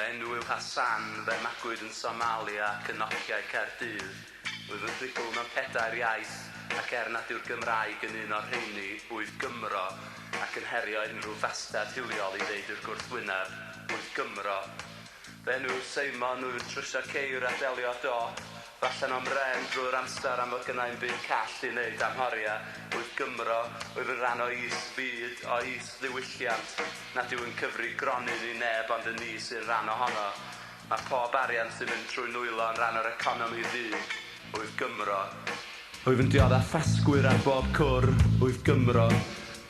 enw yw Hassan, fe magwyd yn Somalia ac yn Nociau Caerdydd. Wyf yn rhugl mewn pedair iaith, ac er nad yw'r Gymraeg yn un o'r rheini, wyf Gymro, ac yn herio unrhyw fastad hiliol i ddeud i'r gwrthwyneb, wyf Gymro. Fy enw yw Seimon, wyf yn trwsio ceir a delio dop. F'allan o'm mren drwy'r amser am fod gynna i'm byd call i wneud am horia, wyf Gymro, wyf yn rhan o is-fyd, o is-ddiwylliant, nad yw yn cyfri gronyn i neb ond y ni sy'n rhan ohono. Mae pob arian sy'n mynd trwy nwylo yn rhan o'r economi ddu. Wyf Gymro. Wyf yn diodda ffasgwyr ar bob cwr, wyf Gymro.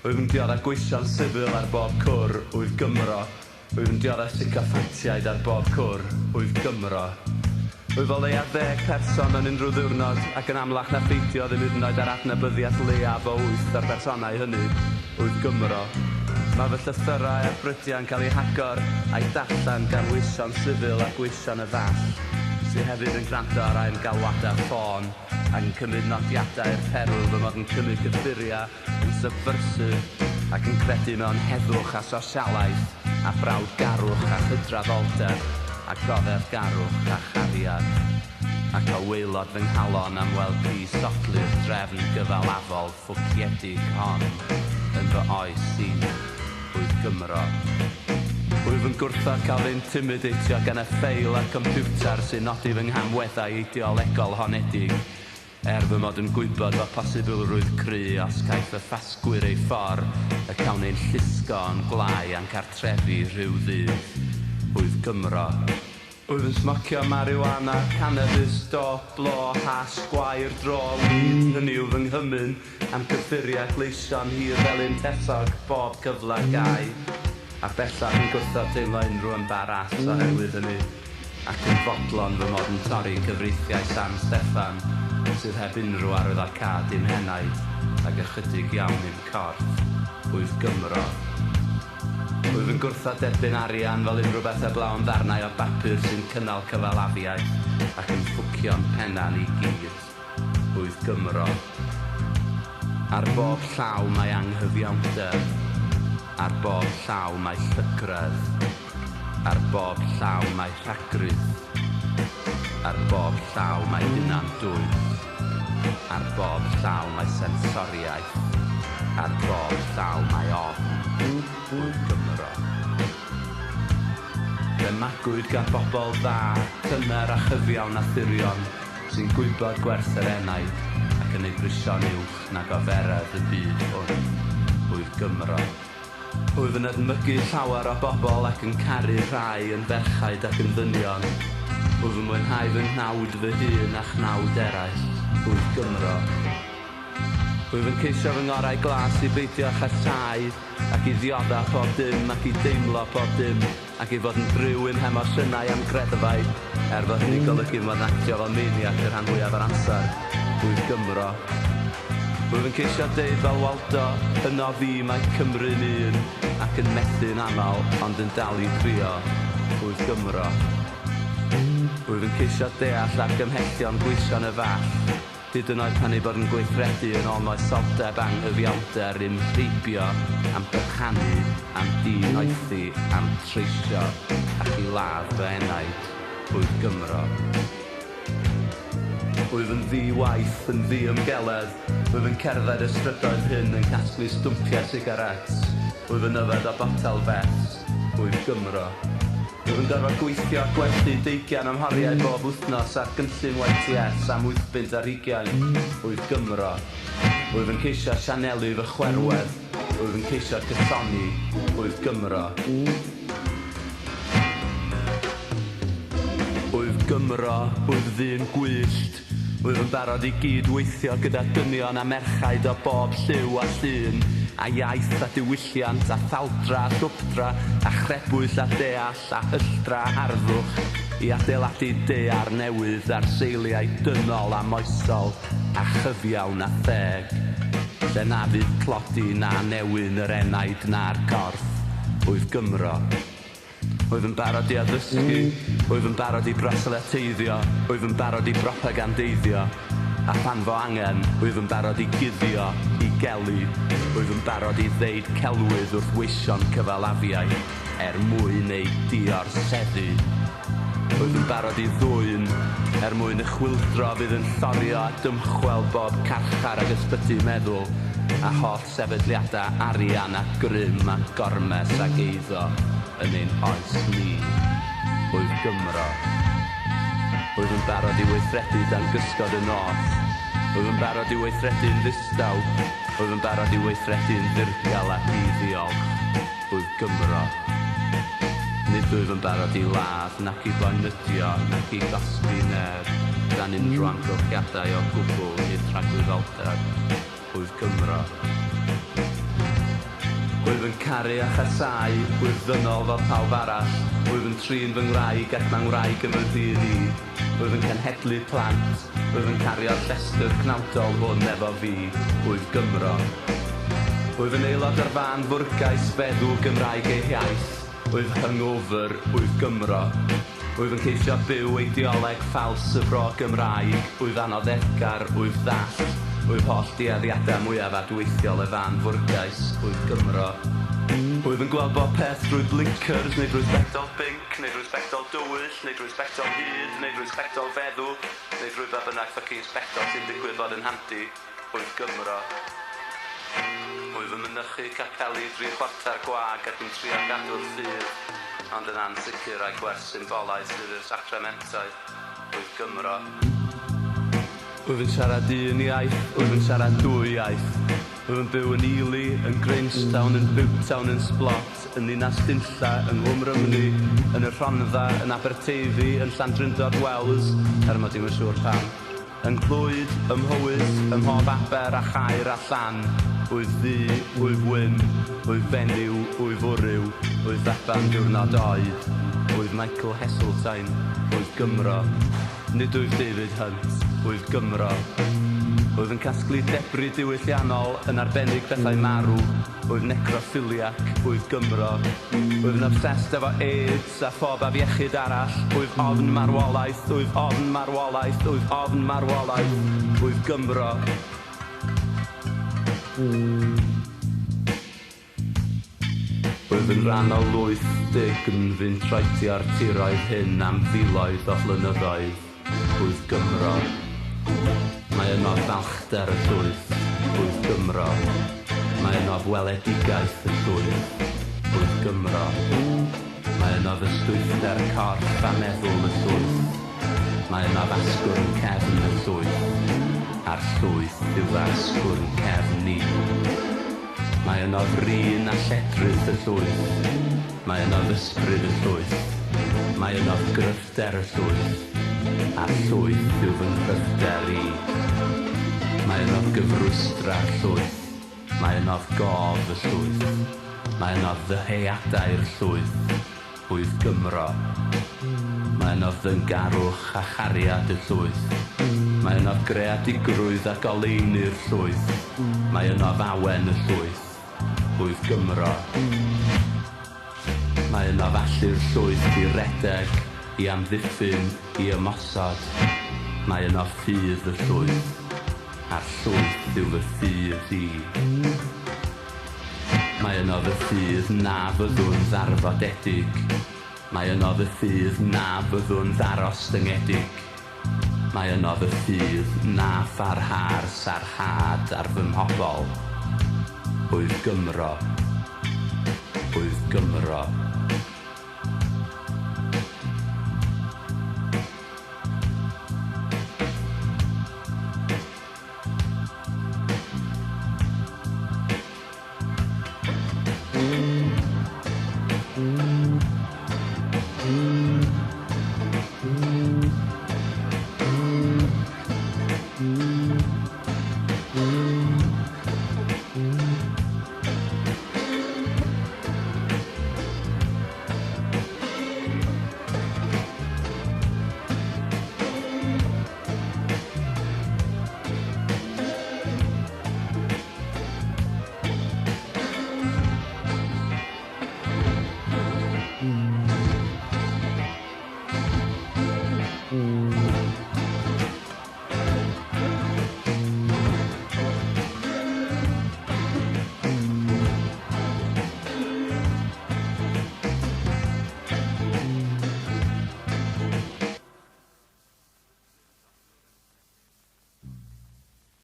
Wyf yn diodda gweision sifil ar bob cwr, wyf Gymro. Wyf yn diodda sycophantiaid ar bob cwr, wyf Gymro. Wyf o leia ddeg person mewn unrhyw ddiwrnod, ac yn amlach na pheidio ddim hyd yn oed â'r adnabyddiaeth leiaf o wyth o'r personau hynny, wyf Gymro. Mae fy llythyrau ar brydiau'n cael eu hagor a'u darllen gan weision sifil a gweision y Fall, sy hefyd yn gwrando ar ein galwadau ffôn ac yn cymryd nodiadau i'r perwyl fy mod yn cymryd cyffuriau yn subversive ac yn credu mewn heddwch a sosialaeth a brawdgarwch a chydraddoldeb a goddefgarwch a chariad ac o waelod fy nghalon am weld disodli'r drefn gyfalafol ffwciedig hon yn fy oes i, wyf Gymro. Wyf yn gwrthod cael fy intimideitio gan y ffeil a'r compiwtar sy'n nodi fy nghamweddau ideolegol honedig. Er fy mod yn gwybod fod posibilrwydd cry os caiff y ffasgwyr eu ffor y cawn ein llusgo o'n gwlâu a'n cartrefi rhyw ddydd. Wyf Gymro. Wyf yn smocio marijuana, canabis, dop, blo, hash, gwair, dro, weed, hynny yw fy nghymun, a'm cyffuriau gleision hir felyn tesog bob cyfle gai. A bellach yn gwrthod teimlo unrhyw embaras oherwydd hynny, ac yn fodlon fy mod yn torri cyfreithiau San Steffan, sydd heb unrhyw arwyddocâd i'm henaid ac ychydig iawn i'm corff. Wyf Gymro. Wyf yn gwrthod derbyn arian fel unrhyw beth heblaw am ddarnau o bapur sy'n cynnal cyfalafiaeth ac yn ffwcio'n penna ni gyd. Wyf Gymro. Ar bob llaw mae anghyfiawnder. Ar bob llaw mae llygredd. Ar bob llaw mae rhagrith. Ar bob llaw mae hunan dwyll. Ar bob llaw mae sensoriaeth. Ar bob llaw mae ofn. Wyf Gymro. Fe magwyd gan bobl dda, tymer a chyfiawn a thirion, sy'n gwybod gwerth yr enaid ac yn ei brisio'n uwch nag oferedd y byd hwn. Wyf Gymro. Wyf yn edmygu llawer o bobl ac yn caru rhai yn ferchaid ac yn ddynion. Wyf yn mwynhau fy nghnawd fy hun a chnawd eraill. Wyf Gymro. Wyf yn ceisio fy ngorau glas i beidio â chasáu ac i ddiodda pob dim ac i deimlo pob dim ac i fod yn driw i'm hemosiynau a'm greddfau, er fod hynny'n golygu fy mod yn actio fel maniac y rhan fwyaf o'r amser. Wyf Gymro. Rwyf yn ceisio deud fel Waldo, yno fi mae Cymru'n un, ac yn methu'n aml, ond yn dal i drio. Wyf Gymro. Rwyf yn ceisio deall argymhellion gweision y Fall. Hyd yn oed pan eu bod yn gweithredu yn ôl moesoldeb anghyfiawnder i'm rheibio, a'm bychanu, a'm dinoethi, a'm treisio, ac i ladd fy enaid, wyf Gymro. Wyf yn ddi-waith, yn ddiymgeledd, wyf yn cerdded y strydoedd hyn yn casglu stwmpiau sigaréts, wyf yn yfed o botel fets, wyf Gymro. Rwyf yn gorfod gweithio a gwerthu deugain o'm horiau bob wythnos ar gynllun YTS am wythbunt ar hugain. Rwyf Gymro. Rwyf yn ceisio sianelu fy chwerwedd. Rwyf yn ceisio cysoni. Rwyf Gymro. Rwyf Gymro. Rwyf ddyn gwyllt. Rwyf yn barod i gyd-weithio gyda dynion a merchaid o bob lliw a llun, a iaith a diwylliant, a thaldra a llwpdra, a chrebwyll a deall, a hylltra a harddwch, i adeiladu daear newydd ar seiliau dynol a moesol, a chyfiawn a theg, lle na fydd tlodi na newyn yr enaid na'r corff. Rwyf Gymro. Rwyf yn barod i addysgu, rwyf yn barod i broselyteiddio, rwyf yn barod i bropagandeiddio, a phan fo angen, rwyf yn barod i guddio, i gelu, rwyf yn barod i ddeud celwydd wrth weision cyfalafiaeth. er mwyn eu diorseddu. Wyf yn barod i ddwyn er mwyn y chwyldro fydd yn llorio a dymchwel bob carchar ag ysbyty meddwl a holl sefydliadau arian a grym a gormes ag eiddo yn ein hoes ni. Wyf Gymro. Wyf yn barod i weithredu dan gysgod y nos. Wyf yn barod i weithredu'n ddistaw. Wyf yn barod i weithredu'n ddirgel a di-ddiolch. Wyf Gymro. Nid wyf yn barod i ladd, nac i boenydio, nac i gosbi neb, dan unrhyw amgylchiadau o gwbl nid tragwyddoldeb. Wyf Gymro. Wyf yn caru a chasáu, wyf ddynol fel pawb arall, wyf yn trin fy ngwraig ac mae ngwraig yn fy nhrin i, wyf yn cenhedlu plant, wyf yn cario'r llestr cnawdol hwn efo fi, wyf Gymro. Wyf yn aelod o'r fân fwrgais feddw Gymraeg ei hiaith, wyf hungover, wyf Gymro. Wyf yn ceisio byw eideoleg ffals y fro Gymraeg, wyf anoddefgar, wyf ddall, wyf holl dueddiadau mwyaf adweithiol y fân fwrgais, wyf Gymro. Wyf yn gweld bob peth drwy blinkers, neu drwy sbectol binc, neu drwy sbectol dywyll, neu drwy sbectol hud, neu drwy sbectol feddw, neu drwy ba bynnag fucking sbectol sy'n digwydd fod yn handi, wyf Gymro. Wyf yn mynychu capeli dri chwarter gwag ac yn trio gadw'r ffydd, ond yn ansicr ai gwerth symbolaidd sydd i'r sacramentau, wyf Gymro. Wyf yn siarad un iaith, wyf yn siarad dwy iaith. Wyf yn byw yn Ely, yn Grangetown, yn Butetown, yn Splott, yn Ninas Dinlla, yng Nghwm Rhymni, yn y Rhondda, yn Aberteifi, yn Llandrindod Wells, er mod i'm yn siŵr pam, yng Nghlwyd, ym Mhowys, ym mhob aber a chaer a llan, wyf ddu, wyf wyn, wyf fenyw, wyf wryw, wyf faban diwrnod oed, wyf Michael Heseltine, wyf Gymro. Nid wyf David Hunt, wyf Gymro. Wyf yn casglu debris diwylliannol, yn arbennig bethau marw, wyf necrophiliac, wyf Gymro. Wyf yn obsessed efo AIDS a phob afiechyd arall, wyf ofn marwolaeth, wyf ofn marwolaeth, wyf ofn marwolaeth, wyf Gymro. Wyf yn rhan o lwyth dygn fu'n troedio'r tiroedd hyn am filoedd o flynyddoedd, wyf Gymro. Mae yno falchder y llwyth, wyf Gymro. Mae yno weledigaeth y llwyth, wyf Gymro. Mae yno ystwythder corff a meddwl y llwyth. Mae yno asgwrn cefn y llwyth, a'r llwyth yw fy asgwrn cefn i. Mae yno fryn a lledrith y llwyth. Mae yno ysbryd y llwyth. Mae yno gryfder y llwyth. A'r llwyth yw fy nghryfder i. Mae yno gyfrwysdra'r llwyth. Mae yno gof y llwyth. Mae yno ddyheadau'r llwyth. Wyf Gymro. Mae yno ddyngarwch a chariad y llwyth. Mae yno greadigrwydd a goleuni'r llwyth. Mae yno awen y llwyth. Wyf Gymro. Mae yno allu'r llwyth i redeg, i amddiffyn, i ymosod. Mae yno ffydd y llwyth, a'r llwyth yw fy ffydd i. Mae yno fy ffydd na fyddwn ddarfodedig. Mae yno fy ffydd na fyddwn ddarostyngedig. Mae yno fy ffydd na pharha'r sarhad ar fy mhobol. Wyf Gymro. Wyf Gymro.